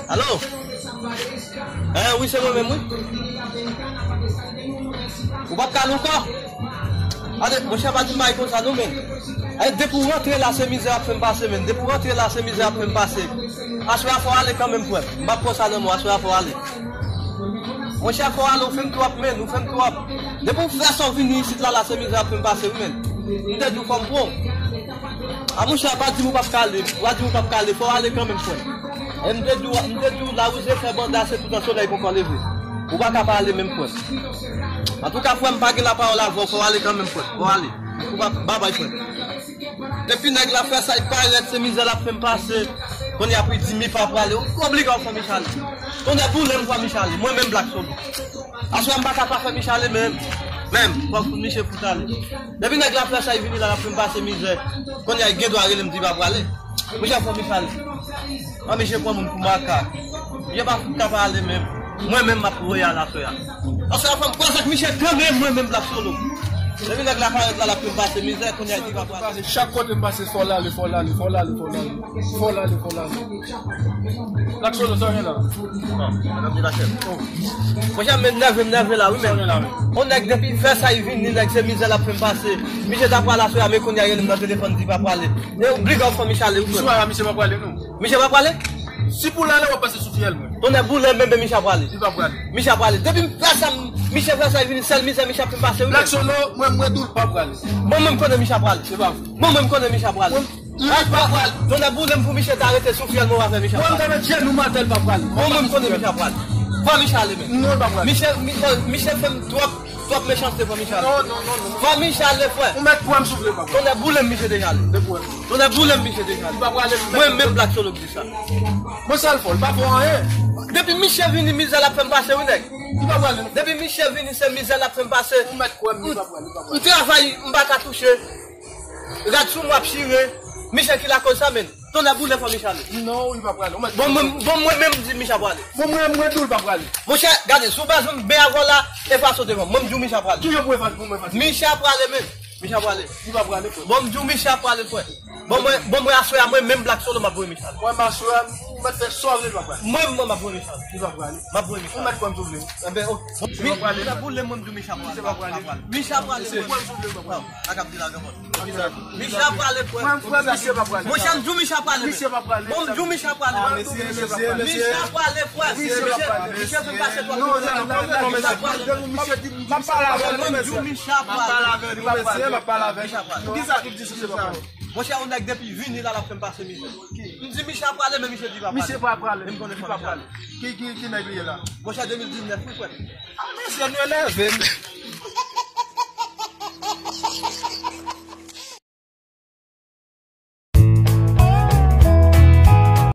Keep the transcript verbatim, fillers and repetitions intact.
Alo? Eh, wi, se mwen menm, wi. Ou p ap kale ankò? Gade, monchè, pa di m bagay konsa, non, men. Eh, depi w rantre la, se mizè w ap fè m pase, men. Depi w rantre la, se mizè w ap fè m pase. Aswè a, fò w ale kanmenm, frè m. M p ap pran sa nan men w, aswè a, fò w ale. Monchè, fò w ale, ou fè m twòp, men. Ou fè m twòp. Depi w fè sa, w vini isit la, la, se mizè w ap fè m pase, wi, men. M te di w fò m pran w. A monchè, pa di m ou p ap kale, pa di m ou p ap kale, fò w ale kanmenm, frè m. E m te di w, m te di w, lawouze fè banda, se toutan solèy poko leve. Ou pa ka pa ale menm, frè m. Antouka, frè m, pa gen lapawòl avè w, fò w ale kanmenm, frè m. Fò w ale. Ou pa, babay, frè m. Depi nèg la fè sa, li parèt, se mizè l ap fè m pase. Kounye a pou l di m li pa prale. Obliga w fè Michale. Tonnè boule m fè Michale. Mwen menm Black Solo. Aswè m pa ka pa fè Michale menm. Menm, fòk misye fout ale. Depi nèg la fè sa, li vini la, l ap fè m pase mizè. Kounye a, li gen dwa rele m di pa prale. Misye fè Michale. An, misye pran moun pou makak. Misye pa fout ka pale menm. Mwen menm m ap voye al aswè a. Aswè a fè m kwaze ak misye kanmenm, mwen menm Black Solo. Depi nèg la parèt la, l ap fè m pase mizè, kounye a, li di pa prale. Chak kote m pase, fò l ale, fò l ale, fò l ale, fò l ale. Fò l ale, fò l ale. Black Solo, sa w gen la? Bon, m ap di la chèf. Monchè, m nève, m nève la, wi, men. On nèg depi fè sa, li vini, nèg se mizè l ap fè m pase. Misye ta prale aswè a, men kounye a, rele m nan telefòn, di pa prale. E obliga w fè Michale, wi, men. Swa, misye pa prale, non. Misye pa prale? Si pou l ale, w ap pase sou fiyèl mwen. Tonnè boule m, men misye ap prale. Li pa prale. Misye ap prale. Depi m fè sa, m, misye fè sa, li vini, sèl mizè misye ap fè m pase, wi, men. Black Solo, mwen, mwen di w l pa prale. Bon, mwen, m konnen misye ap prale. Se pa vre. Bon, mwen, m konnen misye ap prale. Mwen, Li pa pral. Tonnè boule m pou misye ta rete sou fiyèl mwen w a fè misye ap pral. Mwen, m ta met jenou m atè, l pa pral. Mwen, mwen, m konnen misye ap pral. Fò misye ale menm. Non, l pa pral. Misye, mi-, misye fè m twòp, twòp mechanste, fò misye ale. Non, non, non, non. Fò misye ale, frè. Ou mèt pran m soufle, papa. Tonnè boule m, misye deja ale. Tonnè boule m, misye deja ale. Li pa prale, li mèt. Mwen menm Black Solo k di sa. Bon, sa l fè, l pa fè anyen. Depi misye vini, mizè l ap fè m pase, wi, nèg. Li pa prale, non. Depi misye vini, se mizè l ap fè m pase. Ou mèt kwè m, li pa prale, li pa prale. M travay, m pa ka touche. Rad sou mwen ap chire. Michè ki lakoz sa, menn. Tonnè boule fò Michè ale. Non, li pa prale. Bon, mwen, bon, mwen menm m di Michè ap prale. Bon, mwen, mwen tou, li pa prale. Monchè, gade, si w bezwen m ben avè w la, efase w devan m. Mwen, m di w Michè ap prale. Kijan pou efase, pou mwen efase? Michè ap prale, menn. Michè ap prale. Li pa prale, frè. Bon, m di w Michè ap prale, frè. Bon, mwen, bon, mwen aswè a, mwen menm Black Solo, m ap voye Michè ale. Mwen, m aswè a, ou mèt fè sa w vle, li pa prale. Mwen, mwen, m ap voye Michè ale. Li pa prale. M ap voye Michè ale. Ou mèt kwè m tou vle. Enben, ok. Michè ap prale, mwen. Michè ap prale. Michè ap prale. Michè ap prale. Mwen, m ap voye Michè ale. Sa k ap di la, granmoun. Michè ap prale, frè. Mwen, frè, misye pa prale. Monchè, m di w Michè ap prale, men. Misye pa prale. Bon, m di w Michè ap prale, men. Michè ap prale, frè. Michè ap prale. Michè fè m pase twòp. Non, non, non, non, non, non, non. M ap pale avè l, m ap pale avè l, mesye, m ap pale avè l. Pou kisa ki di misye pa prale? Monchè, yon nèg depi vini la, l ap fè m pase mizè. M di Michè ap prale, men misye di pa prale. Misye pa prale, li pa prale. Ki, ki, ki nèg li ye la? Monchè, de mil diznèf, wi, frè. A, mesye, nou enève m.